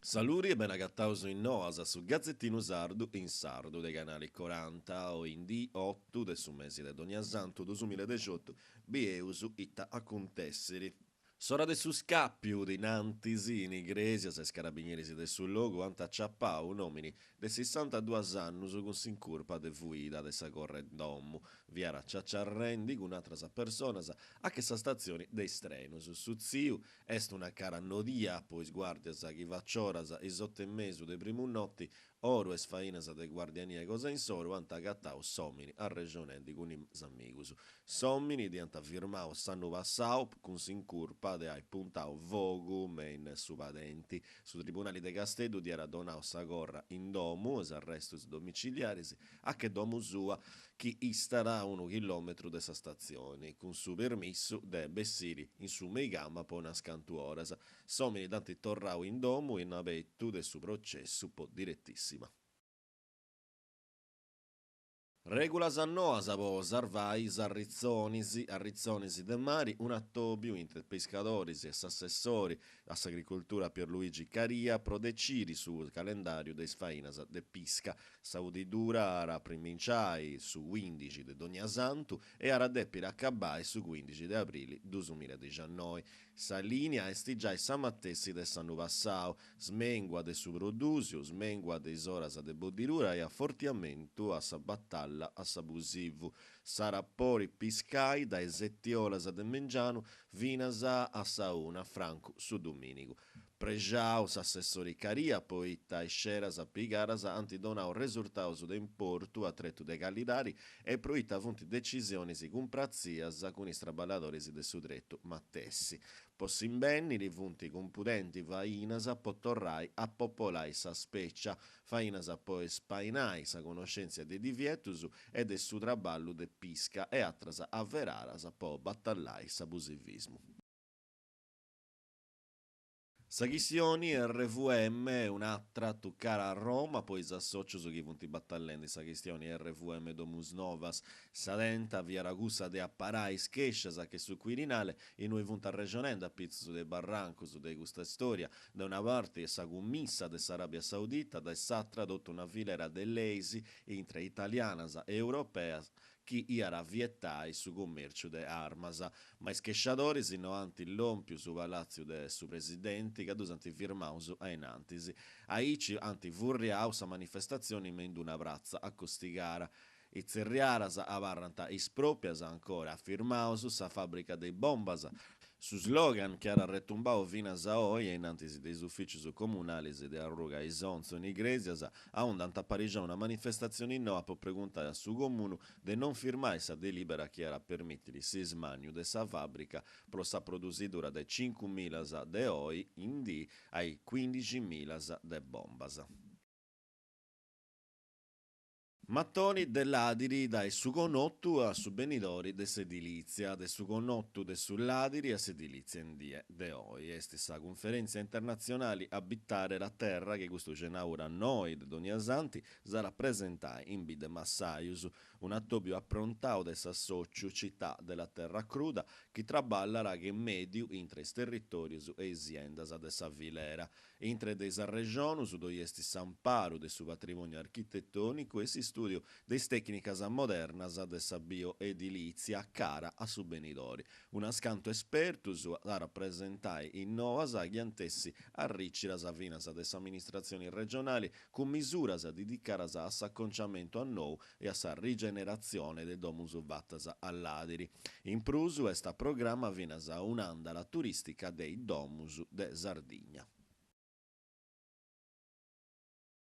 Saludi e bene agataus in Noas, su gazetinu sardu in sardu de Canali Coranta, oindì otu de su mesi de Donniasantu duasmillaedexiotu, bieus ita acuntessiri. S'ora de su scàpiu, in antis, in Igrèsias, is carabineris de su logu ant aciapau un'òmini de sessantaduas annus cun s'incurpa de fuida de sa corra 'e domu. Fiat ciaciarrendi cun atras personas a che sa statzioni de is trenus. Su tziu est una cara nodia po is guàrdias chi facioras is otu e mesu de primu noti Oru 'e is fainas de guardiania cosa insoru ant agatau s'òmini arrexonendi cun is amigus. S'òmini dd'iant firmau s'annu passau cun s'incurpa de ai puntau fogu me in su padenti. Su tribunali de Casteddu dd'iat donau sa corra in domu, is arrestus domiciliaris, a che domu sua, chi istat a unu chilòmetru de sa statzioni, cun su permissu de bessiri in su meigama po unas cantu oras. S'òmini dd'ant torrau in domu in abetu de su processu po diretissima. Règulas noas po sarvai is arritzonis, arritzonis de mari, un'atòbiu intre piscadoris e s'assessori a s'agricoltura Pierluigi Caria pro deciri su calendàriu de is fainas de pisca. Sa 'udidura at a primminciai su cuindixi de Donniasantu e at a dèpiri acabbai su cuindixi de abrili duasmillaedixannoi. Sa lìnia est giai sa matessi de s'annu passau, smèngua de su prodùsiu, smèngua de is oras de boddidura e afortiamentu a sa batalla a s'abusivu. S'at a podi piscai dae seti oras de mengianu finas a sa una, francu su domìnigu. Prexau s'assessori Caria poita is sceras pigadas ant donau resurtaus de importu a tretu de calidadi e proita funt decisionis cumpratzias cun is traballadoris de su tretu matessi. Po s'imbènniri funt cumpudendi fainas po torrai a popolai sa spècia, fainas po spainai sa connoschèntzia de divietus e de su traballu de pisca e atras averaras po batallai s'abusivismu. Sa chistioni RVM, un'atra tucara a Roma po is assòcios chi funt batallendi sa chistioni RVM Domusnovas. Sa tenta fiat cussa de aparai is chèscias che su Quirinale, innui funt arrexonendi a pitzus de is barrancus de custa istòria, de una parti sa cummissa de s'Aràbia Saudita, dae s'atra totu una filera de leis intre italianas e europeas chi iat a vietai su cummèrciu de armas. Ma is chesciadoris no ant lòmpiu su palàtziu de su presidenti ca ddus ant firmaus a in antis. Aici ant furriau sa manifestatzioni me in d-una pratza acostigara. Is tzerriaras abarrant is pròpias ancora, firmaus sa fàbrica de is bombas, Su slogan chi at arretumbau finas a oi a in antis de is ufìcius comunalis de Arruga Isonzo in Igrèsias, aundi ant aparixau una manifestatzioni noa po preguntai a su Comunu de non firmai sa delìbera chi at a permìtiri s'ismànniu de sa fàbrica pro sa produsidura de cincumilas de oi in dì a cuindiximilas de bombas. Matoni de làdiri dae su connotu a su benidori de s'edilìtzia. De su connotu de su làdiri a s'edilìtzia in die de oi. Est sa cunferèntzia internatzionali Abitare la terra chi custu cenàbura noi de Donniasanti s'at a presentai in Bidd'e Massajus, un'atòbiu aprontau de s'assòciu Città della Terra Cruda chi traballat che mèdiu intre is territòrius e is siendas de sa filera. Intre de is arrexonus ddoi est s'amparu de su patrimòniu architetònicu e s'istùdiu de is tècnicas modernas de sa bioedilìtzia cara a su benidori. Unas cantu espertus ant a presentai is noas chi ant essi arricidas finas de s'amministratzioni regionali cun misuras dedicadas a s'aconciamentu a nou e a sa rigeneratzione de domus fatas a làdiri. In prus est a programma finas un'àndala turìstica de is domus de Sardigna.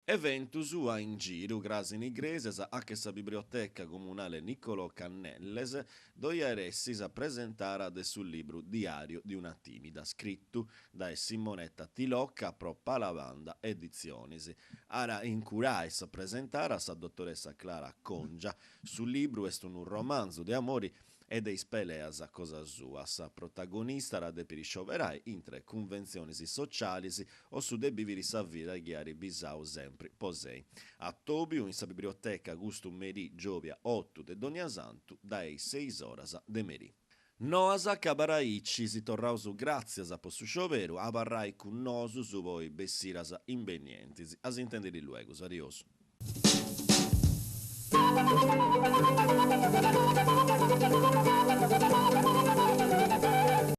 Eventus a in giru, cras in Igrèsias, a che sa Biblioteca Comunale Niccolò Canelles, ddoi at essi sa presentara de su libru Diario di una timida, scritu dae Simonetta Tilocca pro Palabanda Editzionis. At a incurai sa presentara sa dotoressa Clara Congia. Su libru est unu romanzu de amori e de is peleas cosa sua. Sa protagonista at a dèpiri scioberai intre cunventzionis socialis o su de bìviri sa vida chi at bisau sempri po sei. Atòbiu in sa biblioteca custu merì giòbia otu de Donniasantu dae is seis oras de merì. Noas acabat aici, si torraus gràtzias po su scioberu, abarrai cun nosus po is bessidas imbenientis. A s'intèndiri luegus, adiosu.